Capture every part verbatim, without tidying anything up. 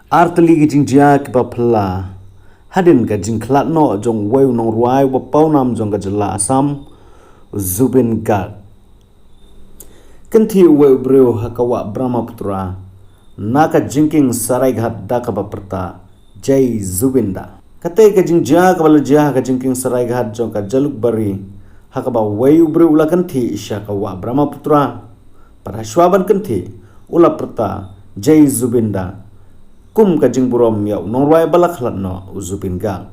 Artylli ki jingjia kiba phylla hadien ka jingkhlad noh jong uwei u nongrwai uba pawnam jong ka jylla Assam, u Zubeen Garg. Kynthih uwei u briew ha ka wah Brahmaputra na ka jingkieng Saraighat da kaba pyrta Jai Zubeen Da. Katei ka jingjia kaba la jia ha ka jingkieng Saraighat jong ka Jalukbari, ha kaba uwei u briew u la kynthih sha ka wah Brahmaputra. Pat hashwa ban kynthih, u la pyrta Jai Zubeen Da kum ka jingburom ïa u nongrwai ba la khlad noh, u Zubeen Garg.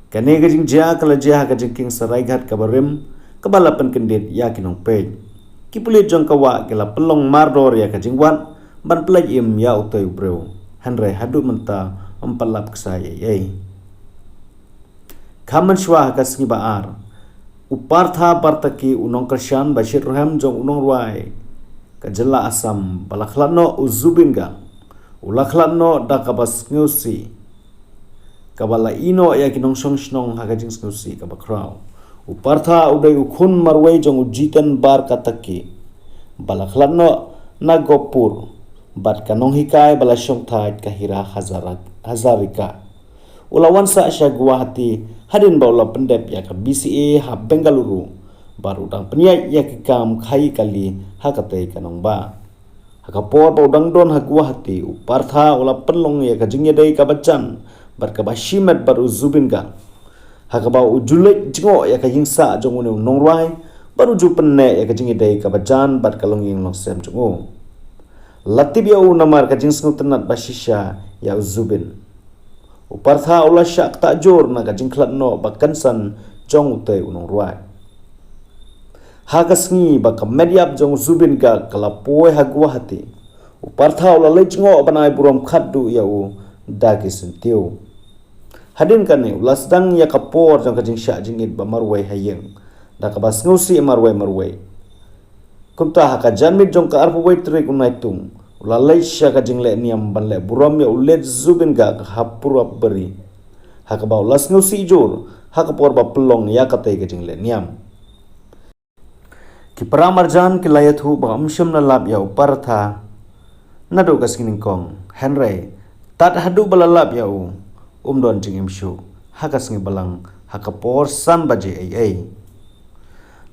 Kane ka jingjia ka la jia ha ka jingkieng Saraighat kaba rim, kaba la pynkyndit ïa ki nongpeit. Ki pulit jong ka wah ki la pynlong mardor ïa ka jingwad ban pyllait im ïa utei u briew, hynrei haduh mynta ym pat lap ksai ei ei. Kham mynshuwa ha ka sngi ba ar, u Partha Bartaki, u nongkyrshan ba shitrhem jong u nongrwai ka jylla Assam ba la khlad noh, u Zubeen Garg, u la khlad noh da kaba sngewsih, kaba la ïeh noh ïa ki nongshong shnong ha ka jingsngewsih kaba khraw. U Partha u dei u khun marwei jong u Jiten Barkataki, ba la khlad noh na Gopur bad ka nonghikai ba la shongthait, ka Hira Hazara-, Hazarika. U la wan sah sha Guwahati hadien ba u la pyndep ïa ka B C A ha Bengaluru, bad u dang pynïaid ïa ki kam khaïi kali ha katei ka nongbah. Ha ka por ba u dang don ha Guwahati, u Partha u la pynlong ïa ka jingïadei kaba jan bad kaba shimet bad u Zubeen Garg, ha kaba u ju leit jngoh ïa ka ïingsah jong une u nongrwai bad u ju pynneh ïa ka jingïadei kaba jan bad ka longïing longsem jong u. La tip ïa u namar ka jingsngewtynnat ba shisha ïa u Zubeen. U Partha u la shah ktah jur na ka jingkhlad noh ba kynsan jong utei u nongrwai. Ha ka sngi ba ka met ïap jong u Zubeen Garg ka la poi ha Guwahati, u Partha u la leit jngoh ban ai burom khatduh ïa u da ki syntiew. Hadien kane u la sdang ïa ka por jong ka jingshah jingit ba marwei ha ïing, da kaba sngewsih marwei marwei. Kumta ha ka janmiet jong ka arphew wei tarik u Naitung, u la leit sha ka jingleh niam ban leh burom ïa u late Zubeen Garg ha Purabari, ha kaba u la sngewsih jur ha ka por ba pynlong ïa katei ka jingleh niam. Ki para marjan ki la ïathuh ba ym shym la lap ïa u Partha naduh ka sngi nyngkong, hynrei tad haduh ba la lap ïa u, um don jingim shuh ha ka sngi Balang ha ka por san baje ei ei.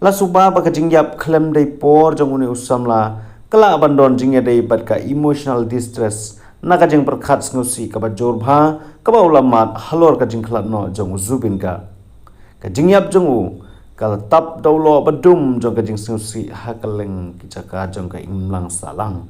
La suba ba ka jingïap khlem dei por jong une u samla ka lah ban don jingïadei bad ka emotional distress na ka jingpyrkhat sngewsih kaba jur bha kaba u la mad halor ka jingkhlad noh jong u Zubeen Garg. Ka jingïap jong u ka la tap da u loh ba dum jong ka jingsngewsih ha kylleng ki jaka jong ka imlang sahlang.